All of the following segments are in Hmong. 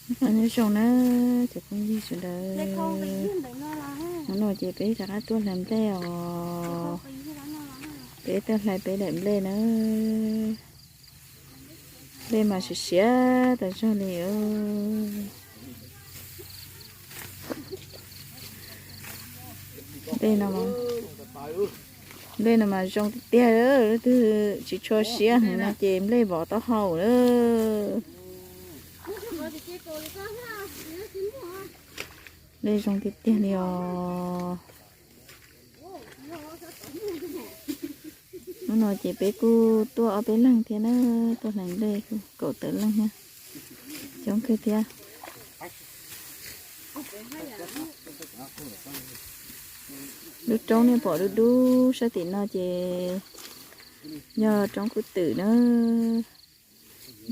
Nyob zoo na cov phooj ywg sawv daws, hnub no ces peb rov qab tuaj hlais nplej os. Peb tuaj hlais peb daim nplej na. Nplej mas siav siav tas zog li. Nplej no, nplej no mas zoo tiag tiag, leej twg tsis tshua siab heev no ces nplej vov taub hau lawm. Nplej zoo tiag tiag li os. Hnub no ces peb kuj tuaj ob peb leeg thiab na, tuaj hlais nplej kuj kaum tawm leej thiab, coob kawg thiab. Lub roob nej pom dub dub sab tim no ces yog roob kub twm na.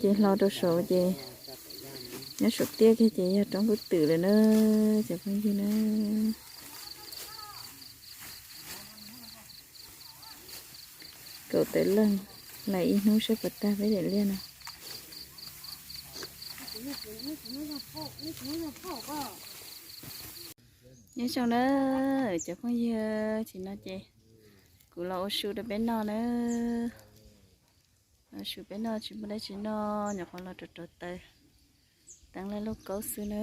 Ces hlo rau saud ces, nyob saum tiaj kiag ces yog roob kub twm lawm na, cov phooj ywg na. Kaum tawm leej, hlais ib hnub saib puas tag peb daim liaj no. Nyob zoo na cov phooj ywg, tam sim no ces kuv los ua su rau peb noj na. Los ua su peb noj tsis muaj dab tsi noj, nyuam qhuav los rauv rauv taws, teev lub lauj kaub xwb na.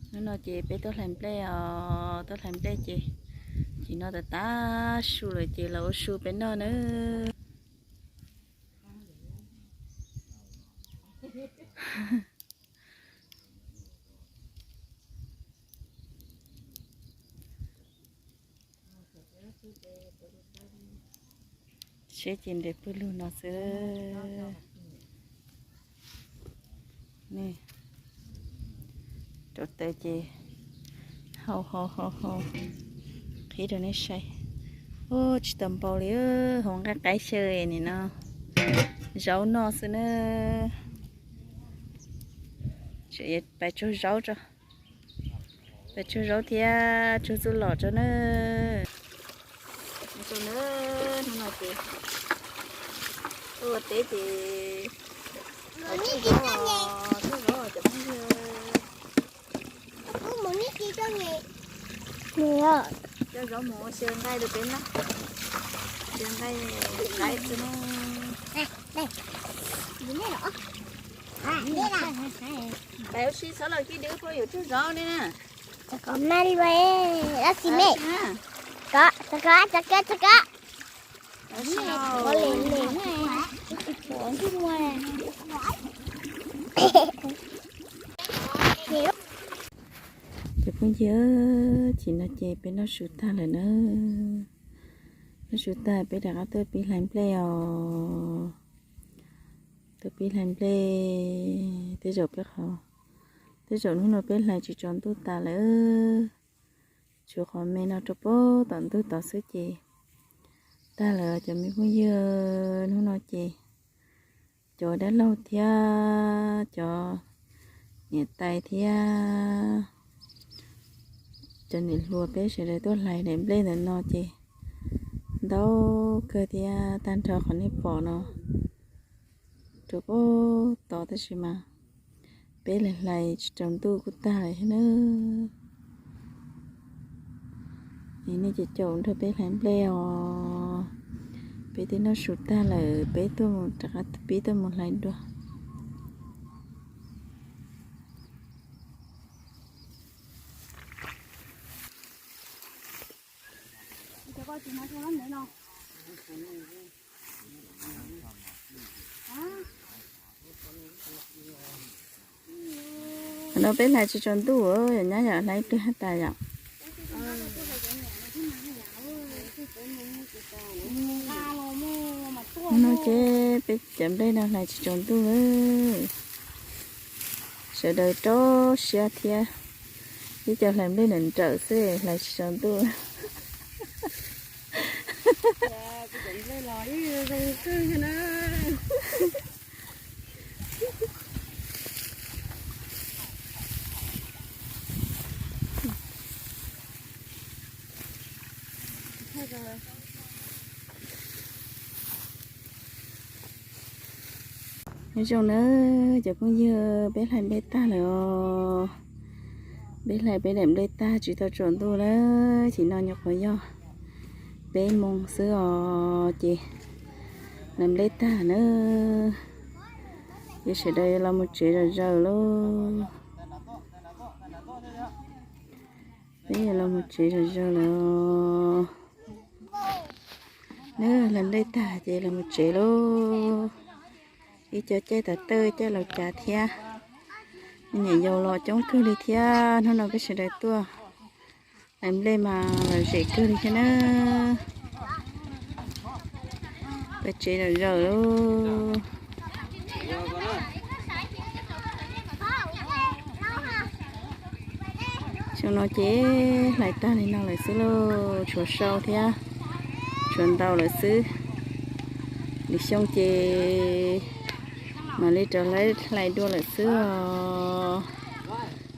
Hnub no ces peb tuaj hlais nplej os, tuaj hlais nplej ces, ces no tas tas su lawm ces los ua su peb noj na. Seb ces nres pwg lug no xwb. Rauv taws ces hau hau hau hau, qhib rau nej saib. Ub, tsis tau npau li, hau nqaij qaib xyaw nim no. Zaub noj xwb na. Pais tsaug zaub tso, pais tsaug zaub thiab tsaug txuj lom tso na. Hnub no ces tuaj ua teb ces tsaug zaub, tsaug zaub cov phooj ywg. Coj zaub mus ua xyaw nqaij rau peb na. Xyaw nqaij qaib xwb na. Pais ua si txhob los kib dwb puas yuav tsaug zaub ne na. Cov phooj ywg, tam sim no ces peb noj su tag lawm na. Noj su tag peb rov qab tuaj pib hlais nplej os. Tuaj pib hlais nplej, tej zaum peb qhov, tej zaum hnub no peb hlais tsis tsaus ntuj tas lawm. Tshuav qhov me no rau puag tom ntug tod xwb ces tag lawm cov me phooj ywg. Hnub no ces cov dab laug thiab cov niam tais thiab cov niam hluas peb sawv daws tuaj hlais daim nplej ntawm no ces ntau kawg thiab, tag nrho qhov nej pom no rau puag tod tab sis mas peb hlais hlais tsis tsaus ntuj kuj tag lawm thiab na. Nej caum caum nrog peb hlais nplej os. Peb twb noj su tag lawm, peb tuaj mus rov qab pib tuaj mus hlais dua. No peb hlais tsis tsaus ntuj, yog nyab yom, hlais ib pliag tas yom. No ces peb cov nplej no hlais tsis tsaus ntuj. Sawv daws rau siab thiab, ib co hlais nplej nrawm nrawm xwb hlais tsis tsaus ntuj. Nyob zoo na cov phooj ywg, peb hlais nplej tag lawm os. Peb hlais peb daim nplej tag tsis tau tsaus ntuj na, ces no nyuam qhuav yog peb moos xwb os ces hlais nplej tag na. Ces sawv daws los mus tsev zom zaws lauj. Peb los mus tsev zom zaws lawm. Hlais nplej tag ces los mus tsev lauj. Ib co caij tav tawj caij laus cav thiab. Me nyuam yaus los coob kawg li thiab, hnub no peb sawv daws tuaj hlais nplej mas lom zem kawg li thiab na. Peb tsev zom zaws lauj. Xyoo no ces hlais tag li no lawm xwb lauj, tshuav sau thiab, tshuav ntau lawm xwb. Lwm xyoo ces mam li rov hlais dua lawm xwb os.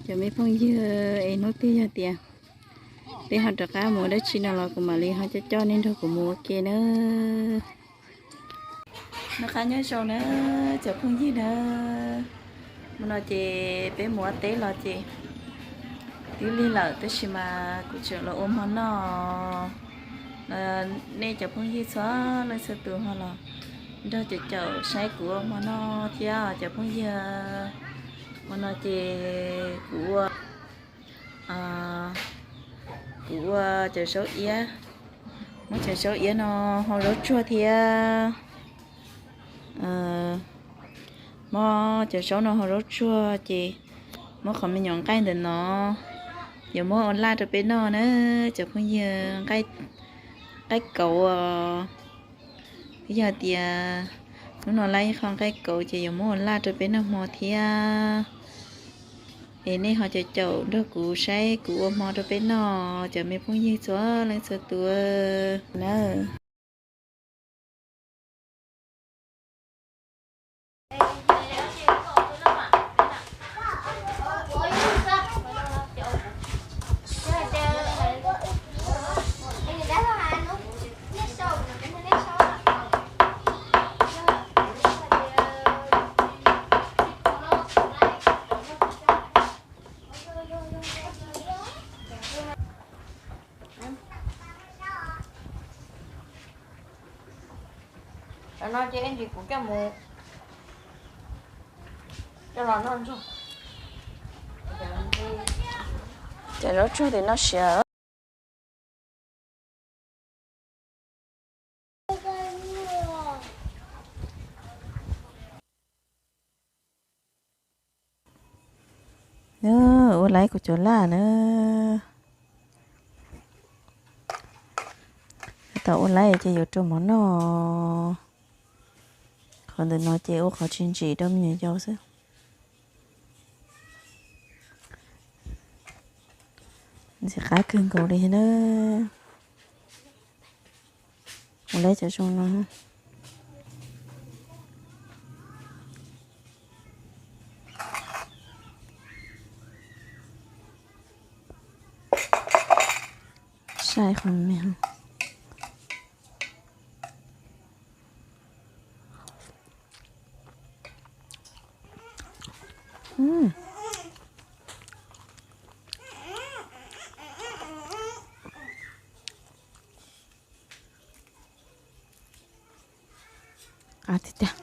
Cov me phooj ywg es hnub twg yog tias peb ho rov qab mus dab tsi no los kuv mam li ho coj coj nej nrog kuv mus ua ke na. Noj qab nyob zoo na cov phooj ywg na. Hmo no ces peb mus ua teb los ces twb lig lawm tab sis mas kuv tseem los ua hmo noj. Nej cov phooj ywg txhua leej txhua tus ho los nrog caum caum saib kuv ua hmo noj thiab cov phooj ywg. Hmo no ces kuv ua, kuv ua cov zaub iab, muab cov zaub iab no hau zaub tsuag thiab. Muab cov zaub no hau zaub tsuag ces muab qhov me nyuam nqaij ntawm no yuav muab ua laj rau peb noj na cov phooj ywg. Nqaij kauv os. Yog tias hnub no laj ib qho nqaij kauv ces yuav muab ua laj rau peb noj hmo thiab. Es nej ho caum caum nrog kuv saib kuv ua hmo rau peb noj cov me phooj ywg txhua leej txhua tus na. Cov no ces ib ntsis kuv coj mus coj los noj ntsuag. Cov zaub tsuag tim no siav. Ua laib kuv cov laj na. Tab tom ua laib ces yuav rau mov noj. Qhov ntawm no ces ua qhov tsis ntsim rau me nyuam yaus xwb. Ntxim qab kawg nkaus li na. Ua laib cov zoo no. Saib qhov me. Qab tiag tiag.